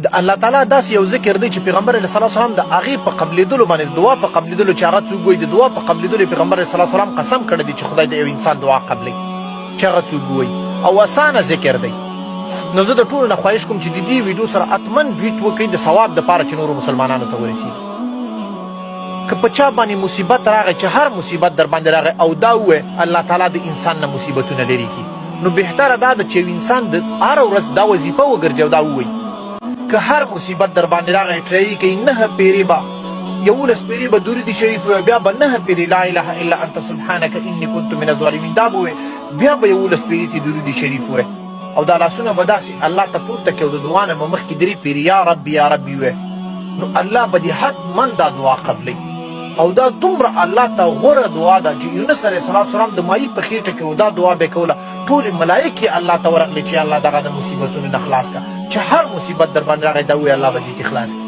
د الله تعالی داسې یو ذکر دی چې پیغمبر علیه الصلاة والسلام د هغې په قبلېدلو باندې، د دعا په قبلېدلو چې هغه څوک وایي، د دعا په قبلېدلو یې پیغمبر علیه الصلاة والسلام قسم کړی دی چې خدای د یو انسان دعا قبلوي چې هغه څوک وایي، او اسانه ذکر دی. نو زه د ټولو نه خواهش کوم چې د دې ویډیو سره حتما ډویټ وکړئ د ثواب دپاره چې نورو مسلمانانو ته ورسیږي. که په چا باندې مصیبت راغی، چې هر مصیبت در باندې راغی او دا ووایه، الله تعالی د انسان نه مصیبتونه لرې کړي. نو بهتره دا ده چې یو انسان د هره ورځ دا وظیفه وګرځي او دا ووایي. که هر مصیبت در باندې راغی ټرای کوي نه پیری به 11 پیری به درود شریف وي، بیا به نه پیری لا اله الا انت سبحانك انی كنت من الظالمین دا به وي، بیا به 11 پیری تی درود شریف وي او دا لاسونه به داسې الله ته پورته کړي او د دعا نه به مخکې درې پیری یا ربي یا ربي وي، نو الله به دې حتما دا دعا قبلوي. او دا دومره الله ته غوره دعا ده چې یونس علیه السلام د ماهي په خېټه کې و، دا دعا به یې کوله، ټولې ملایکې الله ته ورغلې چې الله دغه د مصیبتونو نه خلاص کړه، چې هر مصیبت در باندې راغی دا ووایه الله به دې ترې خلاص کړي.